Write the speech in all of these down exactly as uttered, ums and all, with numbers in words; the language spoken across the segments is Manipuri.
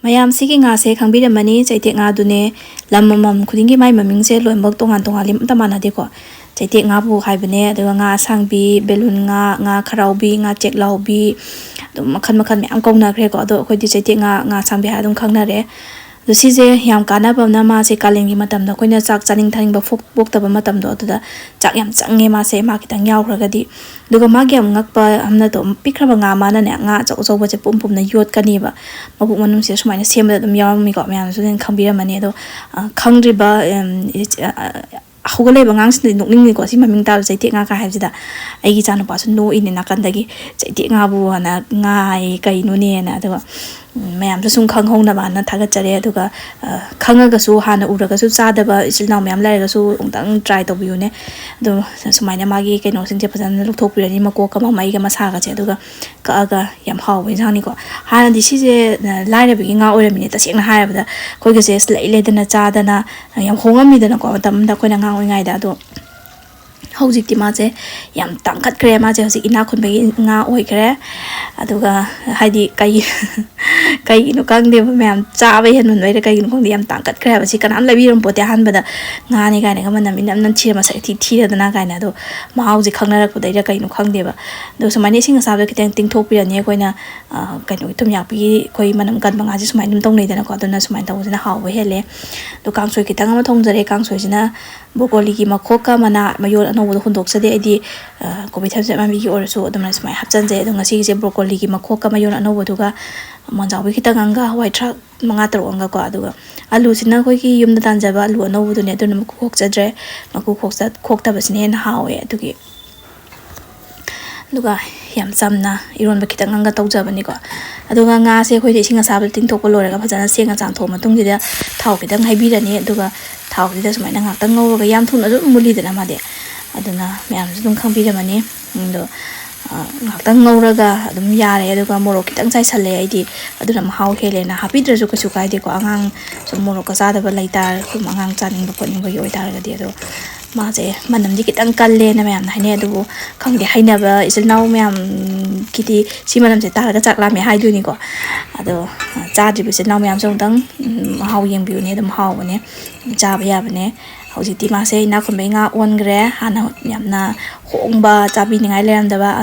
ꯃꯌꯥꯝ ꯁꯤꯒꯤ ꯉꯥꯁꯦ ꯈꯪꯕꯤꯔꯝꯃꯅꯤ, ꯆꯩꯇꯦꯛ ꯉꯥꯗꯨꯅꯦ꯫ ꯂꯝ ꯑꯃꯃꯝ ꯈꯨꯗꯤꯡꯒꯤ ꯃꯥꯏ ꯃꯃꯤꯡꯁꯦ ꯂꯣꯏꯅꯃꯛ ꯇꯣꯉꯥꯟ ꯇꯣꯉꯥꯟꯂꯤ, ꯑꯝꯇ ꯃꯥꯟꯅꯗꯦꯀꯣ꯫ ꯆꯩꯇꯦꯛ ꯉꯥꯕꯨ ꯍꯥꯏꯕꯅꯦ, ꯑꯗꯨꯒ ꯉꯥ ꯑꯁꯥꯡꯕꯤ, ꯕꯦꯂꯨꯟ ꯉꯥ, ꯉꯥ ꯈꯔꯥꯎꯕꯤ, ꯉꯥ ꯆꯦꯛꯂꯥꯎꯕꯤ, ꯑꯗꯨꯝ ꯃꯈꯜ ꯃꯈꯜ ꯃꯌꯥꯝ ꯀꯧꯅꯈ꯭ꯔꯦꯀꯣ꯫ ꯑꯗꯣ ꯑꯩꯈꯣꯏꯗꯤ ꯆꯩꯇꯦꯛ ꯉꯥ, ꯉꯥ ꯑꯁꯥꯡꯕꯤ ꯍꯥꯏꯔ ꯑꯗꯨꯝ ꯈꯪꯅꯔꯦ꯫ ꯑꯗꯣ ꯁꯤꯁꯦ ꯌꯥꯝ ꯀꯥꯟꯅꯕ ꯑꯃꯅ, ꯃꯥꯁꯦ ꯀꯥꯂꯦꯟꯒꯤ ꯃꯇꯝꯗ ꯑꯩꯈꯣꯏꯅ ꯆꯥꯛ ꯆꯥꯅꯤꯡ ꯊꯛꯅꯤꯡꯕ ꯄꯣꯛ-, ꯄꯣꯛꯇꯕ ꯃꯇꯝꯗꯣ, ꯑꯗꯨꯗ ꯆꯥꯛ ꯌꯥꯝ ꯆꯪꯉꯦ ꯃꯥꯁꯦ, ꯃꯥ ꯈꯤꯇꯪ ꯌꯥꯎꯈ꯭ꯔꯒꯗꯤ꯫ ꯑꯗꯨꯒ ꯃꯥꯒꯤ ꯌꯥꯝ ꯉꯛꯄ ꯑꯃꯅ, ꯇꯣ-, ꯄꯤꯛꯈ꯭ꯔꯕ ꯉꯥ ꯃꯥꯅꯅꯦ, ꯉꯥ ꯑꯆꯧ ꯑꯆꯧꯕꯁꯦ ꯄꯨꯝ ꯄꯨꯝꯅ ꯌꯣꯠꯀꯅꯦꯕ꯫ ꯃꯕꯨꯛ ꯃꯅꯨꯡꯁꯤꯗ ꯁꯨꯃꯥꯏꯅ ꯁꯦꯝꯕꯗ ꯑꯗꯨꯝ ꯌꯥꯎꯔꯝꯃꯤꯀꯣ, ꯃꯌꯥꯝꯅꯁꯨ ꯑꯗꯨꯝ ꯈꯪꯕꯤꯔꯝꯃꯅꯤ꯫ ꯑꯗꯣ, ꯑ, ꯈꯪꯗ꯭ꯔꯤꯕ, ꯎꯝ, ꯏꯆ-, ꯑ, ꯍꯧꯒꯠꯂꯛꯏꯕ ꯑꯉꯥꯡꯁꯤꯡꯗꯗꯤ ꯅꯣꯛꯅꯤꯡꯉꯤꯀꯣ, ꯁꯤ ꯃꯃꯤꯡ ꯇꯥꯕ ꯆꯩꯇꯦꯛ ꯉꯥ ꯀꯥꯏ ꯍꯥꯏꯕꯁꯤꯗ꯫ ꯑꯩꯒꯤ ꯏꯆꯥꯅꯨꯄꯥꯁꯨ ꯅꯣꯛꯏꯅꯦ ꯅꯥꯀꯟꯗꯒꯤ, "ꯆꯩꯇꯦꯛ ꯉꯥꯕꯨ" ꯍꯥꯏꯅ, "ꯉꯥ ꯍꯥꯏꯌꯦ ꯀꯩꯅꯣꯅꯦꯅ"꯫ ꯑꯗꯨꯒ, ꯎꯝ, ꯃꯌꯥꯝꯁꯨ ꯁꯨꯝ ꯈꯪꯍꯧꯅꯕꯅ ꯊꯥꯒꯠꯆꯔꯤ꯫ ꯑꯗꯨꯒ, ꯑ, ꯈꯪꯉꯒꯁꯨ, ꯍꯥꯟꯅ ꯎꯔꯒꯁꯨ ꯆꯥꯗꯕ ꯏꯆꯤꯜ ꯏꯅꯥꯎ ꯃꯌꯥꯝ ꯂꯩꯔꯒꯁꯨ ꯑꯃꯨꯛꯇꯪ try ꯇꯧꯕꯤꯌꯨꯅꯦ꯫ ꯑꯗꯣ ꯁꯨꯃꯥꯏꯅ ꯃꯥꯒꯤ ꯀꯩꯅꯣꯁꯤꯡꯁꯦ ꯐꯖꯅ ꯂꯧꯊꯣꯛꯄꯤꯔꯅꯤ, ꯃꯀꯣꯛꯀ ꯃꯃꯩꯒ ꯃꯁꯥꯒꯁꯦ, ꯑꯗꯨꯒ ꯀꯛꯑꯒ꯫ ꯌꯥꯝ ꯍꯥꯎꯕ ꯏꯟꯁꯥꯡꯅꯤꯀꯣ꯫ ꯍꯥꯟꯅꯗꯤ ꯁꯤꯁꯦ, ꯑ, ꯂꯥꯏꯔꯕꯒꯤ ꯉꯥ ꯑꯣꯏꯔꯝꯃꯤꯅꯦ, ꯇꯁꯦꯡꯅ ꯍꯥꯏꯔꯕꯗ꯫ ꯑꯩꯈꯣꯏꯒꯁꯦ ꯂꯩ ꯂꯩꯗꯅ ꯆꯥꯗꯅ ꯌꯥꯝ ꯍꯣꯡꯉꯝꯃꯤꯗꯅꯀꯣ, ꯃꯇꯝ ꯑꯃꯗ ꯑꯩꯈꯣꯏꯅ ꯑꯉꯥꯡ ꯑꯣꯏꯔꯤꯉꯩꯗ꯫ ꯑꯗꯣ ꯍꯧꯖꯤꯛꯇꯤ ꯃꯥꯁꯦ ꯌꯥꯝ ꯇꯥꯡꯈꯠꯈ꯭ꯔꯦ꯫ ꯃꯥꯁꯦ ꯍꯧꯖꯤꯛ ꯏꯅꯥꯛ ꯈꯨꯟꯕꯒꯤ ꯉꯥ ꯑꯣꯏꯈ꯭ꯔꯦ꯫ ꯑꯗꯨꯒ ꯍꯥꯏꯗꯤ ꯀꯩ-, ꯀꯩꯒꯤꯅꯣ ꯈꯪꯗꯦꯕ, ꯃꯌꯥꯝ ꯆꯥꯕ ꯍꯦꯟꯃꯟꯕꯩꯔ ꯀꯩꯒꯤꯅꯣ ꯈꯪꯗꯦ, ꯌꯥꯝ ꯇꯥꯡꯈꯠꯈ꯭ꯔꯦ ꯍꯥꯏꯕ꯫ ꯁꯤ ꯀꯅꯥꯝ ꯂꯩꯕꯤꯔꯝꯄꯣꯠꯇꯦ꯫ ꯑꯍꯥꯟꯕꯗ ꯉꯥꯅꯦ ꯀꯥꯏꯅꯒ ꯃꯅꯝ ꯏꯅꯝ ꯅꯝꯊꯤꯔ, ꯃꯁꯛ ꯏꯊꯤ ꯊꯤꯔꯗꯅ ꯀꯥꯏꯅ꯫ ꯑꯗꯣ ꯃꯍꯥꯎꯁꯦ ꯈꯪꯅꯔꯛꯄꯗꯩꯔ ꯀꯩꯅꯣ ꯈꯪꯗꯦꯕ꯫ ꯑꯗꯣ ꯁꯨꯃꯥꯏꯅ ꯏꯁꯤꯡ ꯑꯁꯥꯕꯗ ꯈꯤꯇꯪ ꯇꯤꯡꯊꯣꯛꯄꯤꯔꯅꯤ ꯑꯩꯈꯣꯏꯅ꯫ ꯑ, ꯀꯩꯅꯣꯒꯤ ꯊꯨꯝꯌꯥꯛꯄꯤꯒꯤ ꯑꯩꯈꯣꯏ ꯃꯅꯝ ꯀꯟꯕ ꯉꯥꯁꯦ ꯁꯨꯃꯥꯏꯅ ꯑꯗꯨꯝ ꯇꯧꯅꯩꯗꯅꯀꯣ꯫ ꯑꯗꯨꯅ ꯁꯨꯃꯥꯏꯅ ꯇꯧꯕꯁꯤꯅ ꯍꯥꯎꯕ ꯍꯦꯜꯂꯦ꯫ ꯑꯗꯣ ꯀꯥꯡꯁꯣꯏ ꯈꯤꯇꯪ ꯑꯃ ꯊꯣꯡꯖꯔꯦ꯫ ꯀꯥꯡꯁꯣꯏꯁꯤꯅ ꯕ꯭ꯔꯣꯀꯣꯂꯤꯒꯤ ꯃꯈꯣꯛꯀ ꯃꯅꯥ ꯃꯌꯣꯟ ꯑꯅꯧꯕꯗꯣ ꯍꯨꯟꯗꯣꯛꯆꯗꯦ ꯑꯩꯗꯤ꯫ ꯑ, ꯀꯣꯕꯤ ꯊꯝꯆꯦꯠ ꯃꯥꯟꯕꯤꯒꯤ ꯑꯣꯏꯔꯁꯨ ꯑꯗꯨꯃꯥꯏꯅ ꯁꯨꯃꯥꯏꯅ ꯍꯥꯞꯆꯤꯟꯖꯩ꯫ ꯑꯗꯣ ꯉꯁꯤꯒꯤꯁꯦ ꯕ꯭ꯔꯣꯀꯣꯂꯤꯒꯤ ꯃꯈꯣꯛꯀ ꯃꯌꯣꯟ ꯑꯅꯧꯕꯗꯨꯒ, ꯃꯣꯟꯖꯥꯎꯕꯤ ꯈꯤꯇꯪ ꯑꯃꯒ, ꯍꯋꯥꯏ ꯊ꯭ꯔꯥꯛ ꯃꯉꯥ ꯇꯔꯨꯛ ꯑꯃꯒꯀꯣ꯫ ꯑꯗꯨꯒ ꯑꯂꯨꯁꯤꯅ ꯑꯩꯈꯣꯏꯒꯤ ꯌꯨꯝꯗ ꯇꯥꯟꯖꯕ ꯑꯂꯨ ꯑꯅꯧꯕꯗꯨꯅꯦ, ꯑꯗꯨꯅ ꯃꯀꯨ ꯈꯣꯛꯆꯗ꯭ꯔꯦ꯫ ꯃꯀꯨ ꯈꯣꯛꯆ-, ꯈꯣꯛꯇꯕꯁꯤꯅ ꯍꯦꯟꯅ ꯍꯥꯎꯋꯦ꯫ ꯑꯗꯨꯒꯤ, ꯑꯗꯨꯒ ꯌꯥꯝ ꯆꯝꯅ ꯏꯔꯣꯟꯕ ꯈꯤꯇꯪ ꯑꯃꯒ ꯇꯧꯖꯕꯅꯤꯀꯣ꯫ ꯑꯗꯨꯒ ꯉꯥꯁꯦ ꯑꯩꯈꯣꯏꯗꯤ ꯏꯁꯤꯡ ꯑꯁꯥꯕꯗ ꯇꯤꯡꯊꯣꯛꯄ ꯂꯣꯏꯔꯒ ꯐꯖꯅ ꯁꯦꯡꯅ ꯆꯥꯝꯊꯣꯛꯑ ꯃꯇꯨꯡꯁꯤꯗ ꯊꯥꯎ ꯈꯤꯇꯪ ꯍꯩꯕꯤꯔꯅꯤ꯫ ꯑꯗꯨꯒ ꯊꯥꯎꯁꯤꯗ ꯁꯨꯃꯥꯏꯅ ꯉꯥꯛꯇꯪ ꯉꯧꯔꯒ, ꯌꯥꯝ ꯊꯨꯅ ꯑꯗꯨꯝ ꯃꯨꯜꯂꯤꯗꯅ ꯃꯥꯗꯤ, ꯑꯗꯨꯅ ꯃꯌꯥꯝꯁꯨ ꯑꯗꯨꯝ ꯈꯪꯕꯤꯔꯝꯃꯅꯤ꯫ ꯑꯗꯣ, ꯑ, ꯉꯥꯛꯇꯪ ꯉꯧꯔꯒ ꯑꯗꯨꯝ ꯌꯥꯔꯦ꯫ ꯑꯗꯨꯒ ꯃꯣꯔꯣꯛ ꯈꯤꯇꯪ ꯆꯥꯏꯁꯜꯂꯦ ꯑꯩꯗꯤ, ꯑꯗꯨꯅ ꯃꯍꯥꯎ ꯍꯦꯜꯂꯦꯅ꯫ ꯍꯥꯞꯄꯤꯗ꯭ꯔꯁꯨ ꯀꯩꯁꯨ ꯀꯥꯏꯗꯦꯀꯣ, ꯑꯉꯥꯡ ꯁꯨꯝ ꯃꯣꯔꯣꯛꯀ ꯆꯥꯗꯕ ꯂꯩꯇꯥꯔ-, ꯁꯨꯝ ꯑꯉꯥꯡ ꯆꯥꯅꯤꯡꯕ ꯈꯣꯠꯅꯤꯡꯕꯒꯤ ꯑꯣꯏꯇꯥꯔꯒꯗꯤ꯫ ꯑꯗꯣ ꯃꯥꯁꯦ ꯃꯅꯝꯗꯤ ꯈꯤꯇꯪ ꯀꯜꯂꯦꯅ ꯃꯌꯥꯝꯅ ꯍꯥꯏꯅꯩ, ꯑꯗꯨꯕꯨ ꯈꯪꯗꯦ, ꯍꯩꯅꯕ ꯏꯆꯤꯜ ꯏꯅꯥꯎ ꯃꯌꯥꯝꯒꯤꯗꯤ ꯁꯤ ꯃꯅꯝꯁꯦ ꯇꯥꯔꯒ ꯆꯥꯛ ꯂꯥꯝꯃꯦ ꯍꯥꯏꯗꯣꯏꯅꯤꯀꯣ꯫ ꯑꯗꯣ, ꯑ, ꯆꯥꯗ꯭ꯔꯤꯕ ꯏꯆꯤꯜ ꯏꯅꯥꯎ ꯃꯌꯥꯝꯁꯨ ꯑꯃꯨꯛꯇꯪ, ꯎꯝ, ꯃꯍꯥꯎ ꯌꯦꯡꯕꯤꯌꯨꯅꯦ, ꯑꯗꯨꯝ ꯍꯥꯎꯕꯅꯦ, ꯆꯥꯕ ꯌꯥꯕꯅꯦ꯫ ꯍꯧꯖꯤꯛꯇꯤ ꯃꯥꯁꯦ ꯏꯅꯥꯛ ꯈꯨꯟꯕꯩ ꯉꯥ ꯑꯣꯟꯈ꯭ꯔꯦ꯫ ꯍꯥꯟꯅ ꯌꯥꯝꯅ ꯍꯣꯡꯕ, ꯆꯥꯕꯤꯅꯤꯡꯉꯥꯏ ꯂꯩꯔꯝꯗꯕ, ꯑ,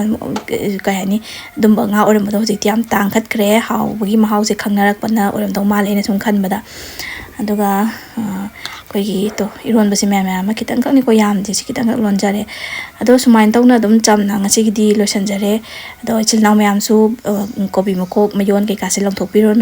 ꯀꯩ ꯍꯥꯏꯅꯤ, ꯑꯗꯨꯝꯕ ꯉꯥ ꯑꯣꯏꯔꯝꯕꯗꯣ ꯍꯧꯖꯤꯛꯇꯤ ꯌꯥꯝ ꯇꯥꯡꯈꯠꯈ꯭ꯔꯦ꯫ ꯍꯥꯎꯕꯒꯤ ꯃꯍꯥꯎꯁꯦ ꯈꯪꯅꯔꯛꯄꯅ ꯑꯣꯏꯔꯝꯗꯧ ꯃꯥꯜꯂꯦ ꯑꯩꯅ ꯁꯨꯝ ꯈꯟꯕꯗ꯫ ꯑꯗꯨꯒ, ꯑ, ꯑꯩꯈꯣꯏꯒꯤ ꯇꯣ, ꯏꯔꯣꯟꯕꯁꯦ ꯃꯌꯥꯝ ꯃꯌꯥꯝ ꯑꯃ ꯈꯤꯇꯪꯈꯛꯅꯤꯀꯣ, ꯌꯥꯝꯗꯦ, ꯁꯤ ꯈꯤꯇꯪꯈꯛ ꯂꯣꯟꯖꯔꯦ꯫ ꯑꯗꯣ ꯁꯨꯃꯥꯏꯅ ꯇꯧꯅ ꯑꯗꯨꯝ ꯆꯝꯅ ꯉꯁꯤꯒꯤꯗꯤ ꯂꯣꯏꯁꯤꯟꯖꯔꯦ꯫ ꯑꯗꯣ ꯏꯆꯤꯜ ꯏꯅꯥꯎ ꯃꯌꯥꯝꯁꯨ, ꯑ, ꯀꯣꯕꯤ ꯃꯀꯣꯛ ꯃꯌꯣꯟ ꯀꯩꯀꯥꯁꯦ ꯂꯪꯊꯣꯛꯄꯤꯔꯨꯅꯨ꯫